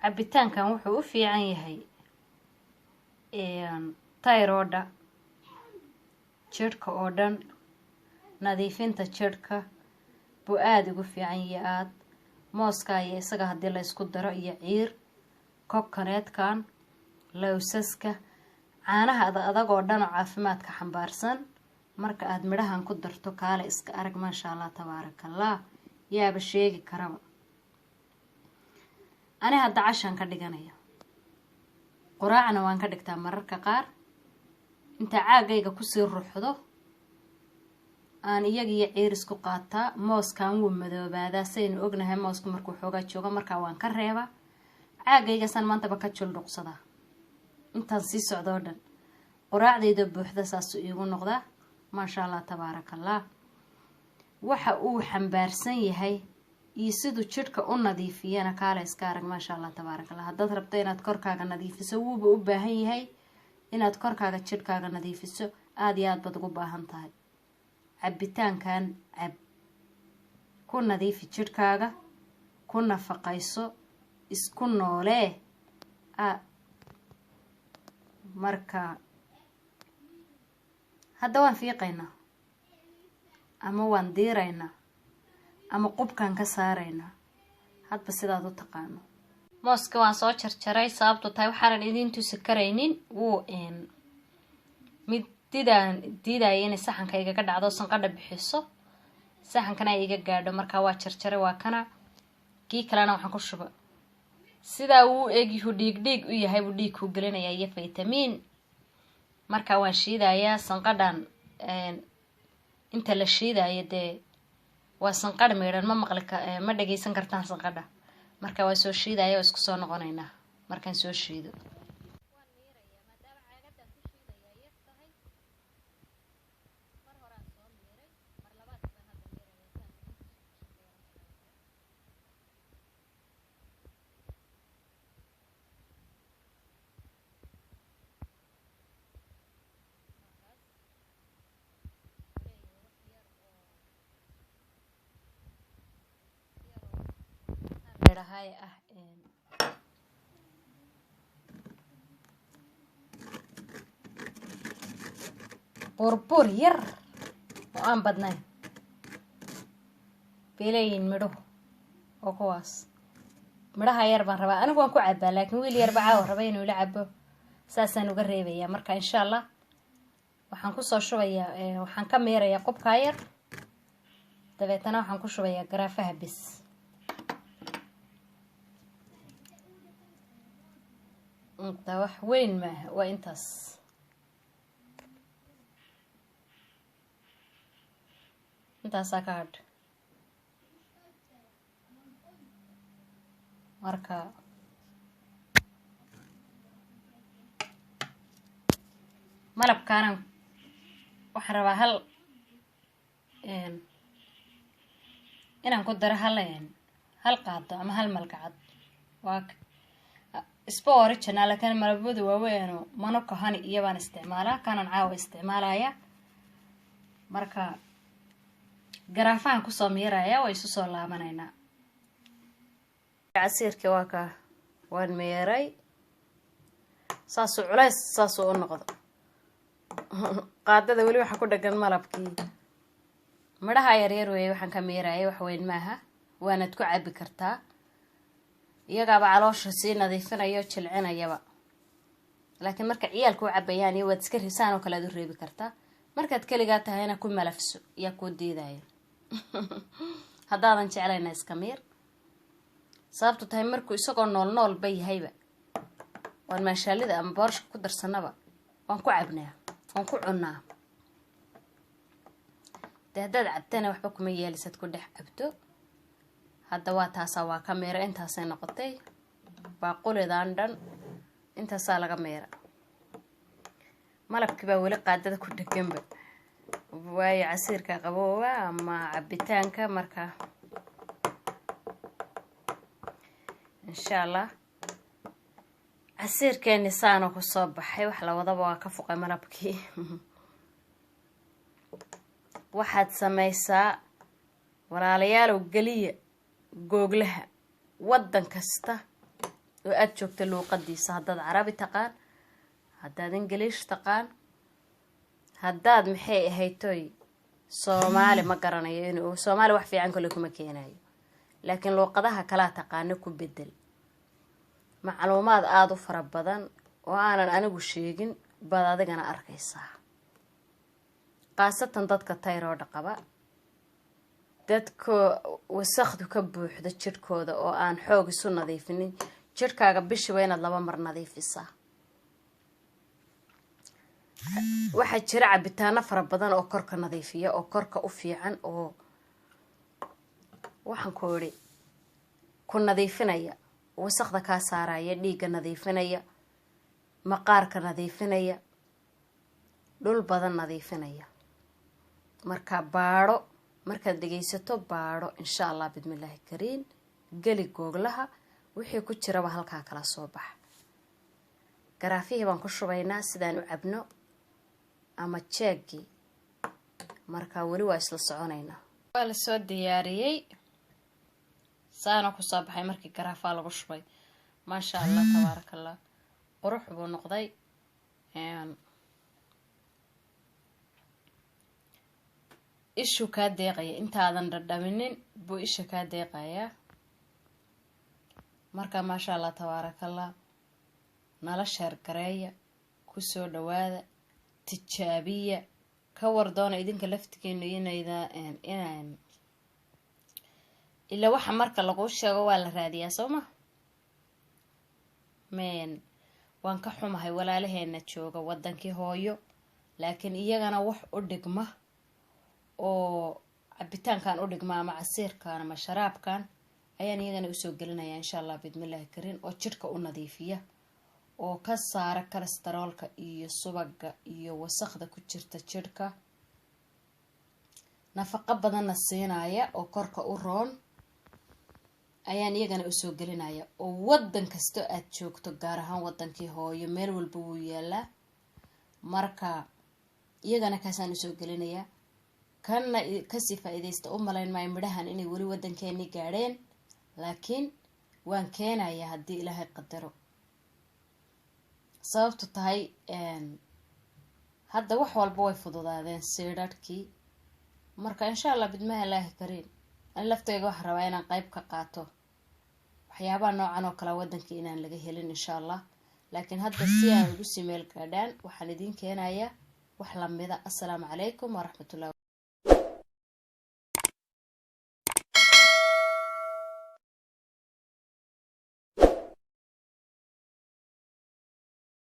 Cabitaankan wuxuu u fiican yahay thyroid-a, jidhka oo dhan, nadiifinta jidhka buu aada ugu fiican yahay. Aada mooska iyo isaga haddii la isku daro, iyo ciir coconut-kan, lowsaska, caanaha ad adag oo dhan oo caafimaadka xambaarsan, marka aada midhahan ku darto, kaale iska arag, maasha Allah, tabaaraka Allah, yaaba sheegi karaba. Ani hadda cashaan ka dhiganaya, quraacna waan ka dhigtaa mararka qaar. Intaa caagayga kusii ruxdo aan iyaga iyo ciir isku qaataa. Mooskan wuu madoobaadaa, saynu ognahay moosku markuu xoogaa joogo, markaa waan ka reebaa. Caagaygasaan maantaba ka juldhuqsadaa intaan sii socdoo dhan. Quraacdayda buuxda saasuu iigu noqdaa, maasha Allah, tabaaraka Allah. Waxa uu xambaarsan yahay iyo siduu jidhka u nadiifiyana, kaale iska arag, maasha Allah, tabaaraka Allah. Haddaad rabto inaad korkaaga nadiifiso, wuuba u baahan yahay inaad korkaaga, jidhkaaga nadiifiso. Aada iyo aad baad ugu baahan tahay. Cabitaankan cab, ku nadiifi jidhkaaga, ku nafaqayso, isku noolee. A marka hadda waan fiiqaynaa ama waan diiraynaa ama qubkaan ka saaraynaa, hadba sidaad u taqaano. Mooska waan soo jarjaray, sababto tahay waxaanan idiin tusi karaynin. Wuu mid didaan diidaya inay saxanka igaga dhacdo, sanqadha bixiso, saxankana ay iga gaadho. Markaa waa jarjaray, waa kana. Kii kalena waxaan ku shuba sidaa uu egyuhu dhiig dhiig u yahay buu dhiig kuu gelinayaa iyo faytamiin. Marka waan shiidayaa sanqadhan. Inta la shiidayo dee waa sanqadh miidhan, ma maqli, ma dhageysan kartaan sanqadha. Marka waa soo shiidaya, oo isku soo noqonaynaa markaan soo shiido. Waan miirayaa maadaama caagadan ku shiidayaa yar tahay. Mar horaan soo miiray, mar labaad baan hadda miiraya saan idin tuso. Markaas leeyahay wax yar oo yar oo maxaa la idhahay ah, buurbuur yar oo aan badnayn bay leeyihiin midhuhu, oo kuwaas midhaha yar baan rabaa. Anigu waan ku cabaa, laakiin wiil yarba caawa raba inuu ila cabo, saasaan uga reebayaa. Marka insha Allah waxaan kusoo shubayaa, waxaan ka miirayaa qubkaa yar, dabeetana waxaan ku shubayaa garaafaha bis. Inta wax weyn maaha, waa intaas. Intaasaa ka hadh. Marka malabkaanan waxaan rabaa hal inaan ku daro, hal qaado ama hal malgacad. Waa isba original, laakiin malabadu waaweyn Manuka honey iyo baan isticmaalaa, kanan caawa isticmaalaya. Marka garaafahan kusoo miiraya, waa isu soo laabanaynaa. Casiirkii waa kaa, waan miiray. Saasuu culays saasuu u noqdo. Qaadada weli waxaa ku dhagan malabkii. Midhaha yaryar weeye waxaan ka miiraya, wax weyn maaha, waanaad ku cabi kartaa. Iyagaaba caloosha sii nadiifinayo, jilcinayaba. Laakiin marka ciyaalka u cabayaan iyo waad iska risaan oo kale aad u reebi kartaa. Markaad keligaa tahayna ku malafso, yaa kuu diidaya? Haddaadan jeclayna iska miir. Sababtu tahay markuu isagoo nool noolba yahayba, waan maashaalida ama boorashka ku darsanaba, waan ku cabnaa, waan ku cunnaa. Dee haddaad cabtana waxba kuma yeelisaad ku dhex cabto. Hadda waa taasaa, waa ka miira. Intaasay noqotay baaqulidan dhan, intaasaa laga miira. Malabkii baa weli qaadada ku dheganba, waayo casiirka qabooba ama cabitaanka. Marka insha Allah casiirkeeni saana kusoo baxay. Wax lawadaba waa ka fuqay malabkii. Waxaad samaysaa, walaalayaalow, geliya googlaha waddan kasta. oo aada joogta luuqadiisa. Haddaad Carabi taqaan, haddaad Ingiliish taqaan, haddaad maxay ahaytoy Soomaali, ma garanayo inuu Soomaali wax fiican kole kuma keenayo, laakiin luuqadaha kalaa taqaano ku bedel. Macluumaad aada u fara badan oo aanan anigu sheegin baad adigana arkaysaa, khaasatan dadka tayroodha qaba, dadka wasakhdu ka buuxda jidhkooda oo aan xoog isu nadiifinin. Jidhkaaga bishiba inaad 2 mar nadiifisaa. Waxaa jira cabitaano fara badan oo korka nadiifiya oo korka u fiican, oo waxaan ku idhi ku nadiifinaya, wasakhda kaa saaraya, dhiigga nadiifinaya, maqaarka nadiifinaya, dhul badan nadiifinaya. Marka baadho, markaad dhegeysato baadho, insha Allah bidmillaahi kariin, geli googlaha, wixii ku jiraba halkaa kala soo baxa. Garaafihii baan ku shubaynaa sidaan u cabno ama jeegii. Marka weli waa isla soconaynaa. Waa lasoo diyaariyey, saana kusoo baxay markii garaafaa lagu shubay. Maasha Allah, tabaaraka Allah, qurux buu noqday. Ishuu kaa deeqaya, intaadan dhadhaminin buu isha kaa deeqayaa. Marka maasha Allah, tabaarakallah, nala sheergareeya, kusoo dhawaada, tijaabiya, ka war doona idinka laftigeenu inayda inaan ilaa waxa marka laguu sheego waa la raadiyaa, soo ma men? Waan ka xumahay walaalaheena jooga wadankii hooyo, laakiin iyagana wax u dhigma oo cabitaankan u dhigma ama casiirkan ama sharaabkan ayaan iyagana usoo gelinaya insha Allah bidmillahi kariin, oo jidhka u nadiifiya oo ka saara kolestaroolka iyo subaga iyo wasaqda ku jirta jidhka, nafaqo badanna siinaya oo korka u roon ayaan iyagana usoo gelinaya. Oo wadan kasta aad joogto, gaar ahaan wadankii hooyo, meel walba wuu yaalaa. Marka iyagana kaasaan usoo gelinayaa, kanna kasii faa-iideysta. U malayn maayo midhahan inay weli wadankeeni gaadheen, laakiin waan keenayaa haddii Ilaahay qadaro. Sababtu tahay hadda wax walba way fududaadeen, siidhadhkii. Marka insha Allah bidmaha ilaahi kariin, ani lafteyga waxaan rabaa inaan qeyb ka qaato waxyaabaha noocan oo kale wadankii inaan laga helin insha Allah. Laakiin hadda si aan ugu sii meel gaadhaan waxaan idiin keenayaa wax lamida. Assalaamu calaykum waraxmatullahi.